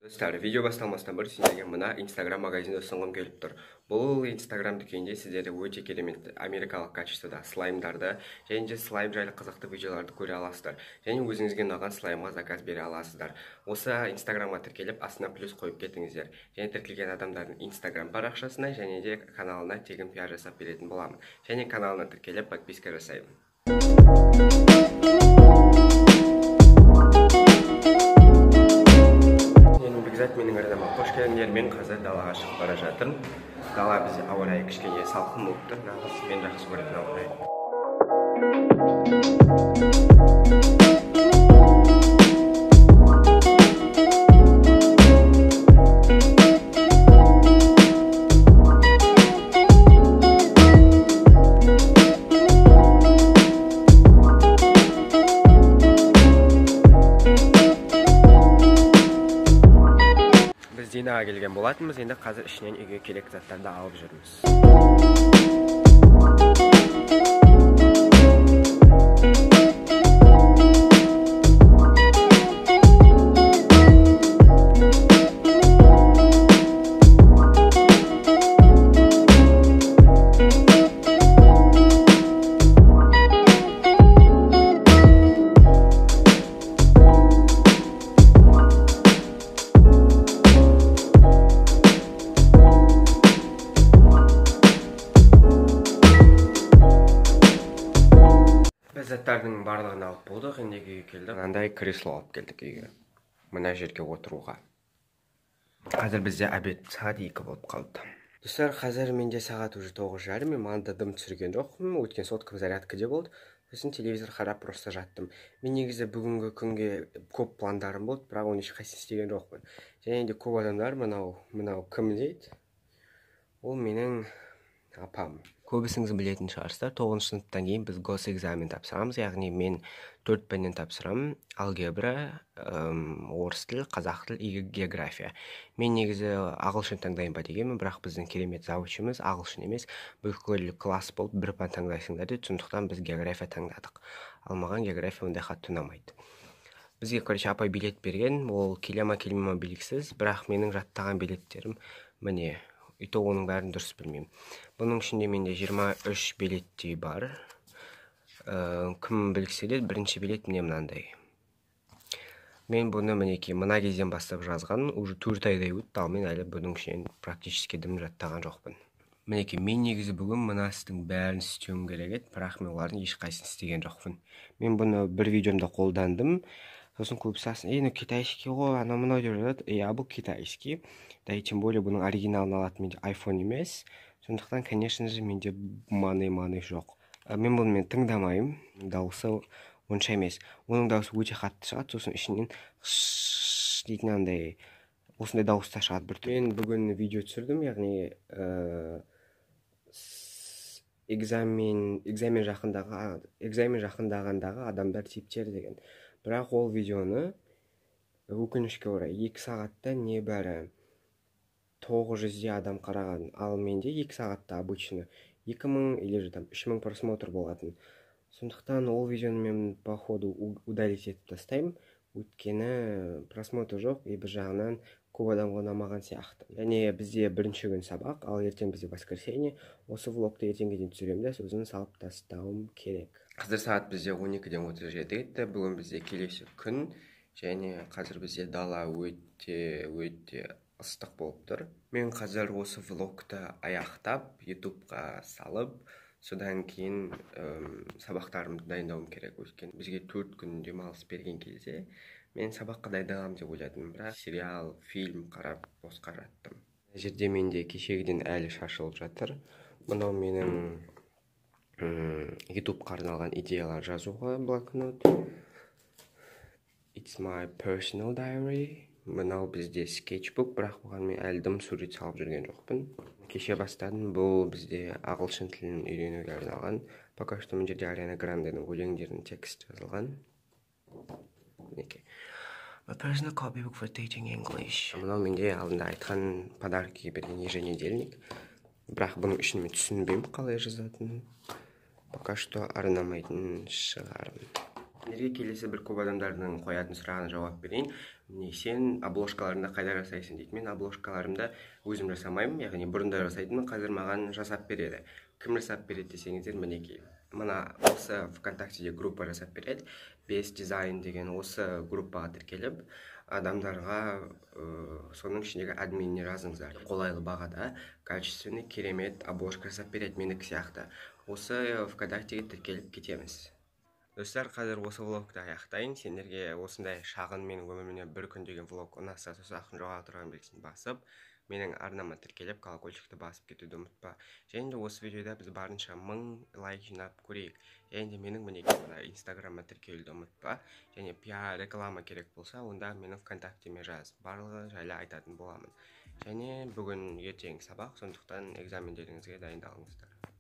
Достар, видео басталмастан бұрын сендерге мына Инстаграм магазинді ұсынғым келіп тұр. Бұл Инстаграм дүкенінде сіздер өте керемет америкалық качествода слаймдарды және де слайм жайлы қызықты видеоларды көре аласыздар. Және өзіңізге ұнаған слаймға заказ бере аласыздар. Осы Инстаграмға тіркеліп, астына плюс қойып кетіңіздер. Және тіркелген адамдардың Инстаграм парақшасына және де каналына тегін пиар жасап беретін боламын. Және каналына тіркеліп, подписка жасаймын. Бекзат менің арнама қош келдіңдер. Мен қазір далаға шығып бара жатырмын. Дала бізде ауа райы кішкене салқын болып тұр, нағыз мен жақсы көретін ауа райы. Динаға келген болатынбыз, енді қазір ішінен үйге керек заттарды алып жүрміз. Заттардың барлығын алып болдық, енді үйге келдік. Мынандай кресло алып келдік үйге. Мына жерге отыруға. Қазір бізде обед сағат 2 болып қалды. Достар, қазір менде сағат уже 9:30. Мен маңда дым түсірген жоқпын. Өткен соткам зарядкаде болды. Сосын телевизор қарап просто жаттым. Мен негізі бүгінгі күнге көп пландарым болды, бірақ оны ешқайсысын істеген жоқпын. Және де көп адамдар мынау кім дейді? Ол менің апам. Көбісіңіз білетін шығарсыздар, 9 сыныптан кейін біз госэкзамен тапсырамыз, яғни мен 4 пәннен тапсырамын: алгебра, орыс тілі, қазақ тілі и география. Мен негізі ағылшын таңдайын ба дегенмін, бірақ біздің керемет завучымыз ағылшын емес, бүкіл класс болып бір пән таңдайсыңдар деді, сондықтан біз география таңдадық. Ал маған география ондай қатты ұнамайды. Бізге, короче, апай билет берген, ол келе ма келмей ма белгісіз, бірақ менің жаттаған билеттерім міне. И то оның бәрін дұрыс білмеймін. Бұның ішінде менде 23 билеттей бар. Кім білгісі келеді, бірінші билет міне мынандай. Мен бұны мінекей мына кезден бастап жазған, уже 4 айдай өтті, ал мен әлі бұның ішінен практически дым жаттаған жоқпын. Мінекей, мен негізі бүгін мына істің бәрін істеуім керек еді, бірақ мен олардың ешқайсысын істеген жоқпын. Мен бұны бір видеомда қолдандым. Сосын көбісі астын, ну китайский ғой, анау мынау деп жатады. Иә, бұл китайский. Да и тем более бұның оригиналын алатын менде iPhone емес. Сондықтан, конечно же, менде маны жоқ. Мен бұны тыңдамаймын. Дауысы онша емес. Оның дауысы өте қатты шығады, сосын ішінен дейтін андай осындай дауыстар шығады бір түрлі. Мен бүгін видео түсірдім, яғни экзамен жақындағандағы адамдар типтері деген. Бірақ ол видеоны өкінішке орай 2 сағатта небәрі 900 адам қараған. Ал менде 2 сағатта обычно 2000 или же там 3000 просмотр болатын. Сондықтан ол видеоны мен походу удалить етіп тастаймын. Өйткені просмотр жоқ, и бір жағынан көп адамға ұнамаған сияқты. Және бізде бірінші күн сабақ, ал ертең бізде воскресенье. Осы влогты ертеңге дейін түсіремін де, сосын салып тастауым керек. Қазір сағат бізде 12:37 кетті. Бүгін бізде келесі күн, және қазір бізде дала өте ыстық болып тұр. Мен қазір осы влогты аяқтап, YouTube-қа салып, содан кейін сабақтарымды дайындауым керек. Өйткені бізге 4 күн демалыс берген кезде мен сабаққа дайындаламын деп ойладым, бірақ сериал, фильм қарап босқа жаттым. Мына жерде менде кешегіден әлі шашылып жатыр. Мынау менің YouTube-қа арналған идеялар жазуға блокнот. It's my personal diary. Мынау бізде скетчбук, бірақ бұған мен әлі дым сурет салып жүрген жоқпын. Кеше бастадым. Бұл бізде ағылшын тілін үйренуге арналған. Пока что мына жерде Ариана Гранденың өлеңдерінің тексті жазылған. Мінекей. My personal copybook for teaching English. Мынау менде алдында айтқан подарки берген еженедельник. Бірақ бұның ішін мен түсінбеймін қалай жазатынын. Пока что арнамайтын шығармын. Сендерге келесі бір көп адамдардың қоятын сұрағына жауап берейін. Не, сен обложкаларыңды қайда жасайсың дейді. Мен обложкаларымды өзім жасамаймын, яғни бұрында жасайтынмын, қазір маған жасап береді. Кім жасап береді десеңіздер, мінекей, мына осы ВКонтактеде группа жасап береді, Бес дизайн деген. Осы группаға тіркеліп, адамдарға, соның ішіндегі админіне жазыңыздар. Қолайлы бағада, качественный, керемет обложка жасап береді, менікі сияқты. Осы ВКонтактеге тіркеліп кетеміз. Достар, қазір осы влогты аяқтайын. Сендерге осындай шағын менің өмірімнен бір күн деген влог ұнаса, саусақтың жоғары тұрған белгісін басып, менің арнама тіркеліп, колокольчикті басып кетуді ұмытпа. Және де осы видеода біз барынша 1000 лайк жинап көрейік. Және де менің, мінекей, мына инстаграмма тіркелуді ұмытпа. Және пиар, реклама керек болса, онда менің ВКонтактеме жаз, барлығы жайлы айтатын боламын. Және бүгін, ертең сабақ, сондықтан экзамендеріңізге дайындалыңыздар.